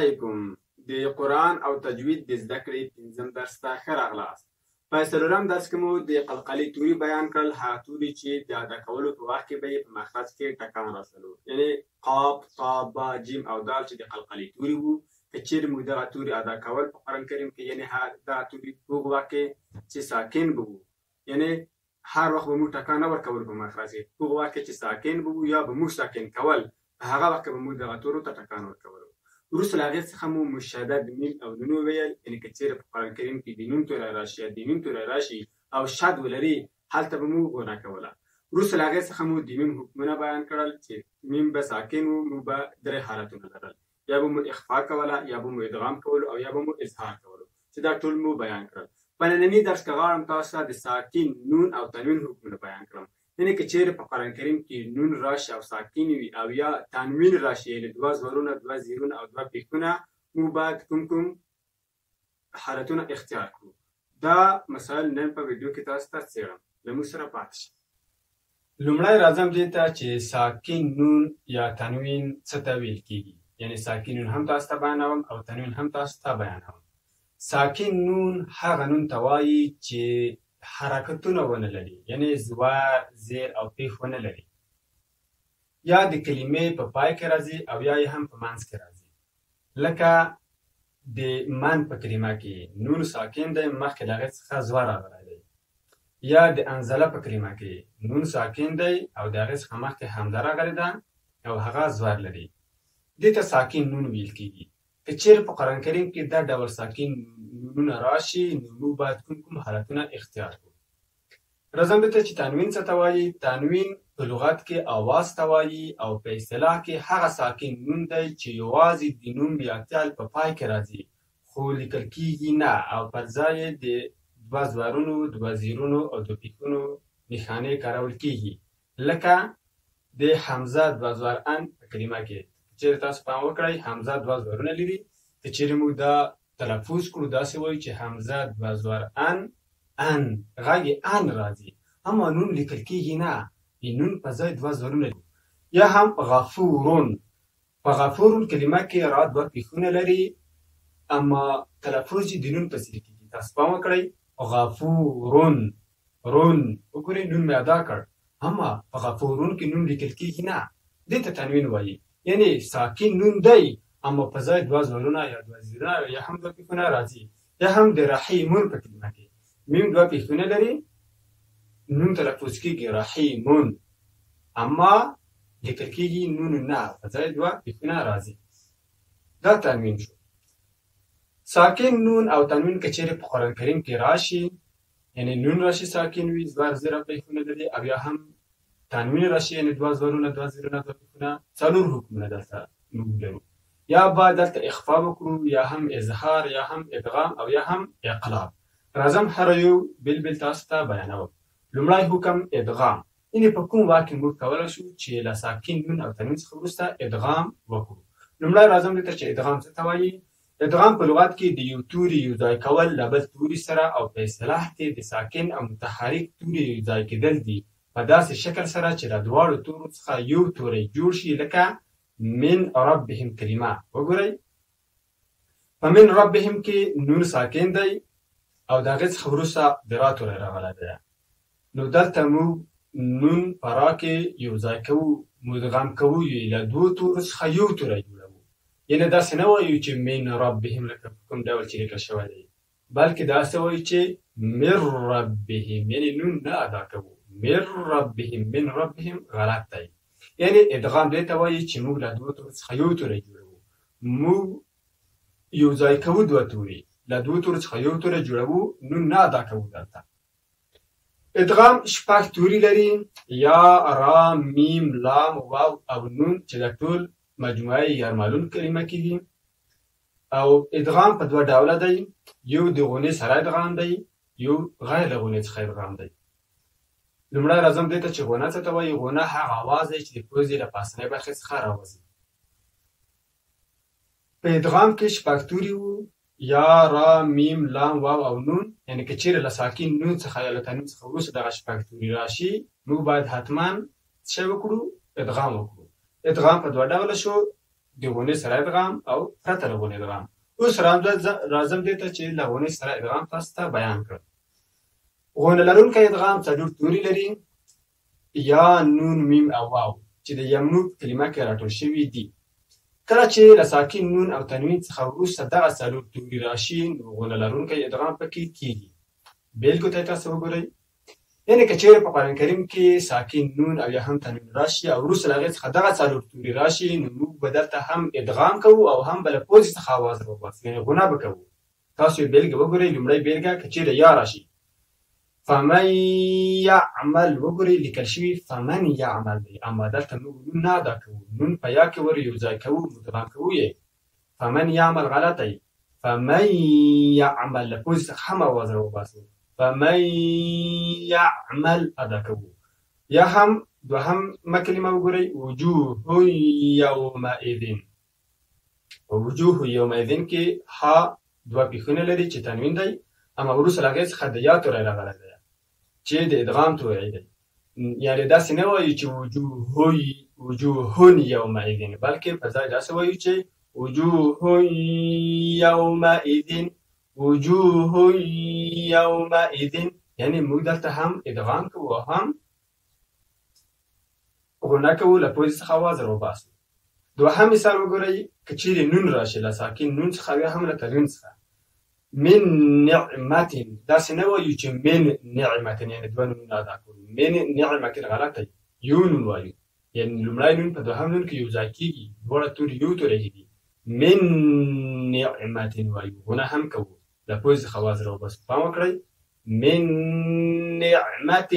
علیکم. د قرآن او تجوید د زده کړې پنځم درس ته ښه راغلاست. په څلورم درس کې مو د قلقلې توري بیان کړل، هغه توري چې د ادا کولو په وخت کې به یې په مخرج کې ټکان راتللو، یعنې قاف، طا، با، جیم او دال چې د قلقلې توري وو. که چیرې موږ دغه توري ادا کول په قرآن کریم کې، یعنې هغه دغه توري په هغه وخت کې چې ساکن به وو، یعنې هر وخت به موږ ټکان نه ورکولو په مخرج کې، په هغه وخت کې چې ساکن به وو یا به موږ ساکن کول، په هغه وخت کې به موږ دغه تورو ته ټکان ورکولو. وروسته له هغې څخه مو مشدد میم او نون وویل، یعنې که چیرې په قرآن کریم کې د نون توری راشي یا د میم توری راشي او شد ولري، هلته به موږ غونه کوله. وروسته له هغې څخه مو د میم حکمونه بیان کړل چې میم به ساکن وو، موږ به درې حالتونه لرل، یا به مو اخفا کوله، یا به مو ادغام کولو او یا به مو اظهار کولو، چې دا ټول مو بیان کړل. په ننني درس کې غواړم تاسو ته د ساکن نون او تنوین حکمونه بیان کړم، یعنې که چیرې په قرآن کریم کې نون راشي او ساکن وي او یا تنوین راشي، یعنې دوه زورونه، دوه زیرونه او دوه پېښونه، موږ باید کوم کوم حالتونه اختیار کړو. دا مسایل نن په ویډیو کې تاسو ته څېړم، له موږ سره پاتې شئ. لومړی راځم دې ته چې ساکن نون یا تنوین څه ته ویل کېږي، یعنې ساکن نون هم تاسو ته بیانوم او تنوین هم تاسو ته بیانوم. ساکن نون هغه نون ته وایي چې حرکتونه ونه لري، یعنې زوار، زیر او پېښ ونه لري، یا د کلمې په پای کې راځي او یا یې هم په منځ کې راځي. لکه د من په کلمه کې نون ساکن دی، مخکې له هغې څخه زوار راغلی دی، یا د انزله په کلمه کې نون ساکن دی او د هغې څخه مخکې همزه راغلې ده او هغه زوار لري، دې ته ساکن نون ویل کېږي. که چیرې په قرآن کریم کې دا ډول ساکن نونونه راشي، نو موږ باید کوم کوم حالتونه اختیار کړو. راځم دې ته چې تنوین څه ته وایي. تنوین په لغت کې آواز ته وایي او په اصطلاح کې هغه ساکن نون دی چې یوازې د نوم یا فعل په پای کې راځي، خو لیکل کیږي نه، او پر ځای یې د دوه زورونو، دوه زیرونو او دوه پېښونو نښانې کارول کیږي. لکه د حمزه دوه زور ان په کلمه کې، چیرې تاسو پام وکړئ، حمزه دوه زورونه لري. که چیرې موږ دا تلفظ کړو، داسې وایو چې حمزه دوه زور ان، ان غږ یې ان راځي، اما نون لیکل کیږي نه، د نون په ځای دوه زورونه لري. یا هم غفورون، په غفورون کلمه کې را دوه پېښونه لري، اما تلفظ یې د نون په څېر کیږي. تاسو پام وکړئ، غفورون، رون، وګورئ نون مې ادا کړ، اما په غفورون کې نون لیکل کیږي نه، دې ته تنوین وایي. یعنې ساکن نون دی، اما په ځای دوه زورونه یا دوه زیرونه یا هم دوه پېښونه راځي. یا هم د رحیمون په کلمه کې میم دوه پېښونه لري، نون تلفظ کیږي رحیمون، اما لیکل کیږي نون نه، په ځای دوه پېښونه راځي. دا تنوین شو. ساکن نون او تنوین که چیرې په قرآن کریم کې راشي، یعنې نون راشي ساکن وي، زبر زیر او پېښونه لري، او یا هم تنوین راشي، یعنې دوه زورونه، دوه زیرونه، دوه پېښونه، څلور حکمونه دلته موږ لرو. یا باید دلته اخفا وکړو، یا هم اظهار، یا هم ادغام او یا هم اقلاب. راځم هر یو بېل بېل تاسو ته بیانوم. لومړی حکم ادغام، یعنې په کوم وخت کې موږ کولی شو چې له ساکن نون او تنوین څخه وروسته ادغام وکړو. لومړی راځم دې ته چې ادغام څه ته وایي. ادغام په لغت کې د یو توري یو ځای کول له بل توري سره، او په اصطلاح کې د ساکن او متحرک توري یو ځای کېدل دي، په داسې شکل سره چې له دواړو تورو څخه یو توری جوړ شي، لکه من ربهم کلمه. وګورئ په من ربهم کې نون ساکن دی او د هغې څخه وروسته د را توری راغلی دی، نو دلته موږ نون په را کې یو ځای کوو، مدغم کوو یې، له دوو تورو څخه یو توری جوړوو. یعنې داسې نه وایو چې من ربهم لکه په کوم ډول چې لیکل شوی دی، بلکې داسې وایو چې من ربهم، یعنې نون نه ادا کوو. من ربهم، من ربهم غلط دی. یعنې ادغام دې ته وایي چې موږ له دوو تورو څخه یو توری جوړوو، موږ یو ځای کوو دوه توري، له دوو تورو څخه یو توری جوړوو، نون نه ادا کوو دلته. ادغام شپږ توري لري، یا، را، میم، لام، واو او نون، چې دا ټول مجموعه یرمالون کلمه کېږي. او ادغام په دوه ډوله دی، یو د غونې سره ادغام دی، یو غیر له غونې څخه ادغام دی. لومړی راځم دې ته چې غونه څه ته وایي. غونه هغه اواز دی چې د پوزې له پاسنۍ برخې څخه راوځي. په ادغام کې شپږ توري وو، یا، را، میم، لام، واو او نون. یعنې که چیرې له ساکن نون څخه یا له تنوین څخه وروسته دغه شپږ توري راشي، موږ باید حتما څه وکړو؟ ادغام وکړو. ادغام په دوه ډوله شو، د غونې سره ادغام او پرته له غونې ادغام. اوس راځم دې ته چې له غونې سره ادغام تاسو ته بیان کړم. غونه لرونکی ادغام څلور توري لري، یا، نون، میم او واو، چې د یمنو په کلمه کې راټول شوي دي. کله چې له ساکن نون او تنوین څخه وروسته دغه څلور توري راشي، نو غونه لرونکی ادغام پکې کیږي. بېلګو ته تاسو وګورئ. یعنې که چیرې په قرآن کریم کې ساکن نون او یا هم تنوین راشي او وروسته له هغې څخه دغه څلور توري راشي، نو موږ به دلته هم ادغام کوو او هم به له پوزې څخه اواز راوباسو، یعنې غونه به کوو. تاسو یې بېلګه وګورئ. لومړۍ بېلګه، که چیرې یا راشي، فمن یعمل، وګورئ لیکل شوي فمن یعمل دی، اما دلته موږ نون نه ادا کوو، نون په یا کې ور یو ځای کوو، مدغم کوو یې. فمن یعمل غلط دی، فمن یعمل له پوزې څخه هم اواز راوباسو، فمن یعمل ادا کوو. یا هم دوهمه کلمه وګورئ، وجوه یومئذ. وجوه یومئذ کې ها دوه پیښونه لري چې تنوین دی، اما وروسته له هغې څخه د یا توری راغلی دی چې د ادغام توری دی. یعنې داسې نه وایو چې وجوه یومئذ، بلکې په ځای داسې وایو چې وجوه یومئذ، وجوه یومئذ. یعنې موږ دلته هم ادغام کوو او هم غونه کوو، له پوزې څخه اواز راوباسو. دوهم مثال وګورئ، که چیرې نون راشي له ساکن نون څخه یا هم له تنوین څخه، من نعمت، داسې نه وایو چې من نعمت، یعنې دوه نونونه ادا کوو. من نعمت غلط دی، یو نون وایو، یعنې لومړی نون په دوهم نون کې یو ځای کېږي، دواړه توري یو توری کېږي. من نعمت وایو، غونه هم کوو، له پوزې څخه اواز راوباسو. پام وکړئ، من نعمت.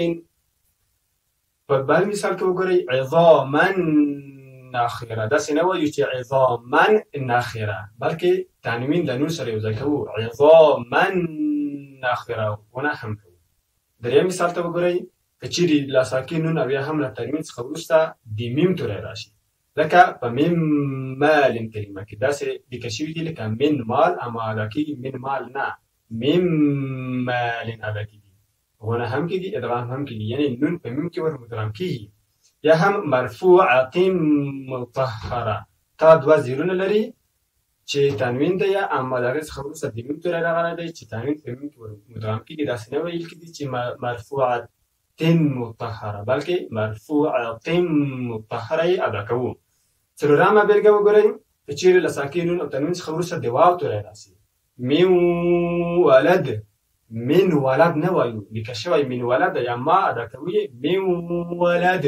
په بل مثال کې وګورئ، عظاما نخره، داسې نه وایو چې عظاما نخره، بلکې تنوین له نون سره یو ځای کوو، عظاما نخره، غونه هم کوو. دریم مثال ته وګورئ، که چیرې له ساکن نون او یا هم له تنوین څخه وروسته د میم توری راشي، لکه په میم مال کلمه کې داسې لیکل شوي دي لکه من مال، اما ادا کېږي من مال نه، میم مال ادا کېږي، غونه هم کېږي، ادغام هم کېږي، یعنې نون په میم کې ور مدغم کېږي. یا هم مرفوعة مطهره، تا دوه زیرونه لري چې تنوین دی، اما د هغې څخه وروسته د میم توری راغلی دی چې تنوین په میم کې ور مدغم کېږي. داسې نه ویل کېږي چې مرفوعة مطهره، بلکې مرفوعة مطهره یې ادا کوو. څلورمه بېلګه وګورئ، که چیرې له ساکن نون او تنوین څخه وروسته د واو توری راشي، من ولد، من ولد نه وایو، لیکل شوی من ولد دی، اما ادا کوو یې من ولد.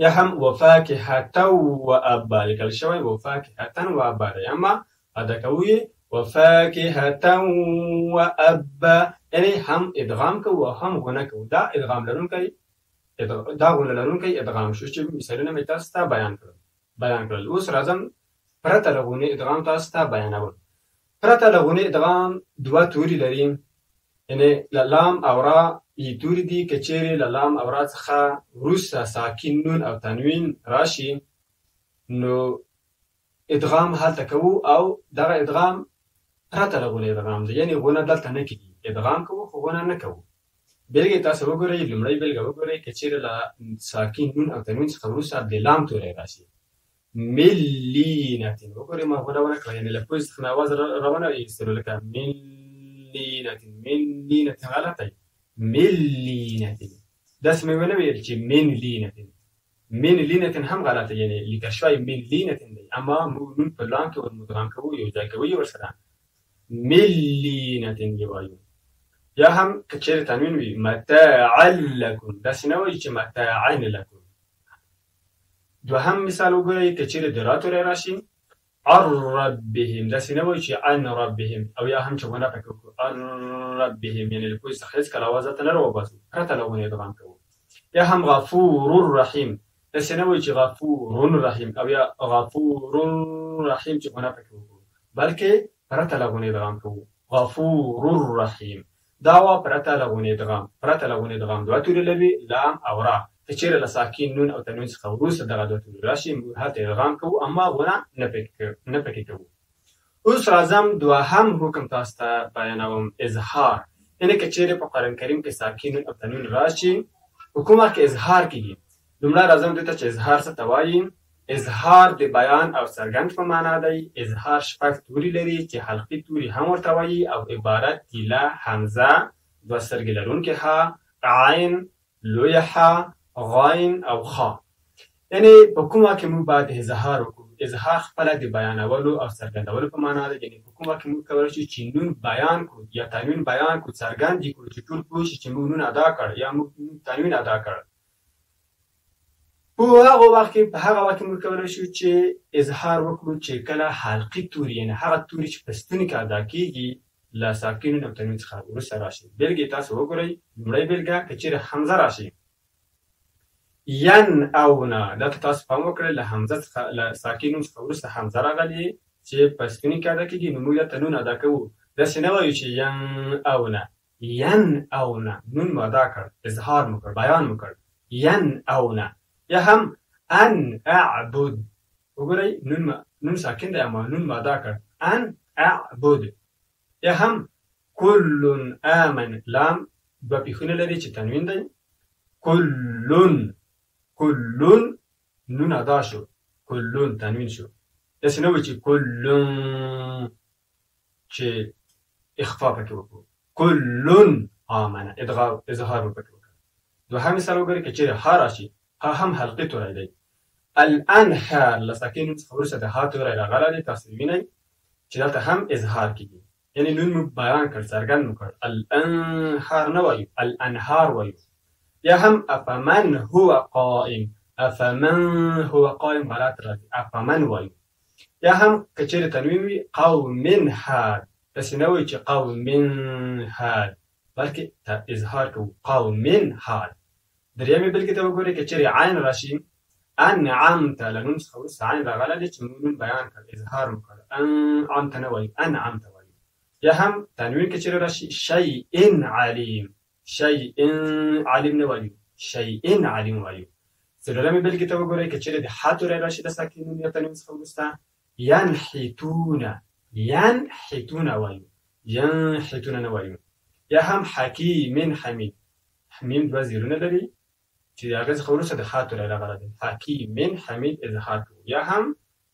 یا هم وفاکهة وأبا، لیکل شوی وفاکهة وأبا دی، اما ادا کوو یې وفاکهة وأبا، یعنې هم ادغام کوو او هم غونه کوو. دا ادغام لرونکی، دا غونه لرونکی ادغام شو چې مثالونه مې تاسو ته بیان کړل. اوس راځم پرته له غونې ادغام تاسو ته بیانوم. پرته له غونې ادغام دوه توري لري، یعنې له لام او را یې توري دي. که چیرې له لام او را څخه وروسته ساکن نون او تنوین راشي، نو ادغام هلته کوو او دغه ادغام پرته له غونې ادغام دی، یعنې غونه دلته نه کېږي، ادغام کوو خو غونه نه کوو. بېلګې تاسو وګورئ، لومړۍ بېلګه وګورئ، که چیرې له ساکن نون او تنوین څخه وروسته د لام توری راشي، ملینة، وګورئ ما غونه ونه کړه، یعنې له پوزې څخه مې اواز راونه ایستلو، لکه ملینة، ملینة غلط دی، ملینة، داسې مې ونه ویل چې من لینة، من لینة هم غلط دی، یعنې لیکل شوی من لینة دی، اما موږ نون په لام کې ور مدغم کوو، یو ځای کوو یې ورسره، ملینة یې وایو. یا هم که چیرې تنوین وي، متاعا لکم، داسې نه وایو چې متاعا لکم. دوهم مثال وګورئ، که چیرې د را توری راشي، عن ربهم، داسې نه وایو چې عن ربهم، او یا هم چې غونه پکې وکړو عن ربهم، یعنې له پوزې څخه هېڅکله اواز ورته نه راوباسو، پرته له غونې ادغام کوو. یا هم غفور رحیم، داسې نه وایو چې غفور رحیم او یا غفور رحیم چې غونه پکې وکړو، بلکې پرته له غونې ادغام کوو، غفور رحیم. دا وا پرته له غونې ادغام، پرته له غونې ادغام دوه توري لري، لام او را. که چیرې له ساکن نون او تنوین څخه وروسته دغه دوه توري راشي، موږ هلته ادغام کوو، اما غونه نه پکې کوو. اوس راځم دوهم حکم تاسو ته بیانوم، اظهار. یعنې که چیرې په قرآن کریم کې ساکن نون او تنوین راشي، په کوم وخت کې اظهار کېږي؟ لومړی راځم دې ته چې اظهار څه ته وایي. اظهار د بیان او څرګند په معنا دی. اظهار شپږ توري لري چې حلقي توري هم ورته وایي او عبارت دي له همزه، دوه سترګې لرونکې ها، عین، لویه ح، غین او خا. یعنې په کوم وخت کې موږ باید اظهار وکړو؟ اظهار خپله د بیانولو او څرګندولو په معنا دی. یعنې په کوم وخت کې موږ کولی شو چې نون بیان کړو یا تنوین بیان کړو، څرګند یې کړو چې ټول پوه شي چې موږ نون ادا کړ یا موږ تنوین ادا کړ. په هغه وخت کې په هغه وخت کې موږ کولی شو چې اظهار وکړو چې کله حلقي توري، یعنې هغه توري چې په ستوني کې ادا کېږي، له ساکن نون او تنوین څخه وروسته راشي. بېلګې تاسو وګورئ. لومړۍ بېلګه، که چېرې همزه راشي، ین او نه، دا ته تاسو پام وکړئ، له همزه څخه له ساکن نون څخه وروسته همزه راغلې چې په ستوني کې ادا کېږي، نو موږ دلته نون ادا کوو. داسې نه وایو چې ین او نه، ین او نه، نون مو ادا کړ، اظهار مو کړ، بیان مو کړ، ین او نه. یا هم ان اعبد، وګورئ نون ساکن دی اما نون مو ادا کړ، ان اعبد. یا هم کل آمن، لام دوه پیښونه لري چې تنوین دی، کلون، کلون نون ادا شو، کلون تنوین شو. داسې نه وایو چې کلون چې اخفا پکې وکړو، کلون آمنه، ادغام اظهار مو پکې وکړو. دوهم مثال وګورئ، که چېرې ها راشي، ها هم حلقي توری دی. الانهار، له ساکن نون څخه وروسته د ها توری راغلی دی، تاسو وینئ چې دلته هم اظهار کېږي، یعنې نون مو بیان کړ، څرګند مو کړ، الانهار نه وایو، الانهار وایو. یا هم افمن هو قائم، افمن هو قائم غلط راځي، افمن وایو. یا هم که چېرې تنوین وي، قوم هاد، داسې نه وایو چې قوم هاد، بلکې اظهار کوو، قوم هاد. درېیمې بېلګې ته وګورئ، که چېرې عین راشي، انعمت، له نون څخه وروسته عین راغلی دی چې موږ نون بیان کړ، اظهار مو کړ، انعمت نه وایو، انعمت وایو. یا هم تنوین که چېرې راشي، شیء علیم، شیء علیم نه وایو، شیء علیم وایو. څلورمې بېلګې ته وګورئ، که چېرې د ح توری راشي د ساکن نون یا تنوین څخه وروسته، ینحتون، ینحتون وایو، ینحتون نه وایو. یا هم حکیم حمید، میم دوه زیرونه لري چې د هغې څخه وروسته د ح توری راغلی دی، حکیم حمید اظهار کوو. یا هم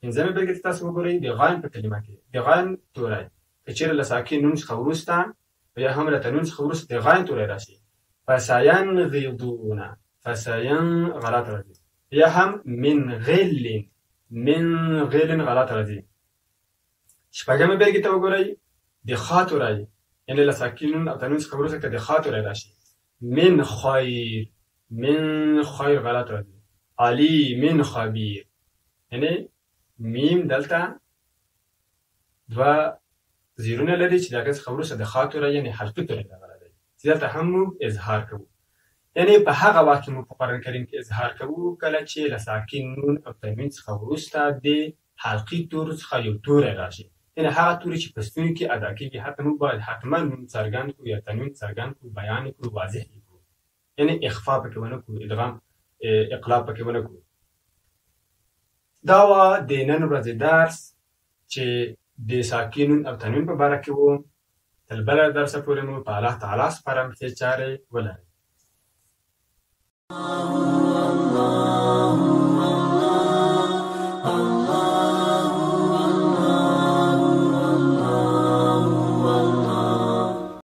پنځمې بېلګې ته تاسو وګورئ، د غین په کلمه کې د غین توری که چېرې له ساکن نون څخه وروسته یا هم له تنوین څخه وروسته د غین توری راشي، فسینغضون، فسین غلط راځي. یا هم من غل، من غل غلط راځي. شپږمې بېلګې ته وګورئ، د خا توری، یعنې له ساکن نون او تنوین څخه وروسته که د خا توری راشي، من خیر، من خیر غلط راځي. علی من خبیر، یعنې میم دلته دوه زیرونه لري چې د هغې څخه وروسته د خا توری یعنې حلقي توری راغلی دی چې دلته هم موږ اظهار کوو. یعنې په هغه وخت کې موږ په قرآن کریم کې اظهار کوو کله چې له ساکن نون او تنوین څخه وروسته د حلقي تورو څخه یو توری راشي، یعنې هغه توري چې په ستوني کې ادا کېږي، هلته موږ باید حتما نون څرګند کړو یا تنوین څرګند کړو، بیان یې کړو، واضح یې کړو، یعنې اخفا پکې ونه کړو، ادغام اقلاب پکې ونه کړو. دا وه د نن ورځې درس چې د ساکن نون او تنوین په باره کې وو. تر بله درسه پورې مو په الله تعالی سپارم، ښې چارې ولرئ.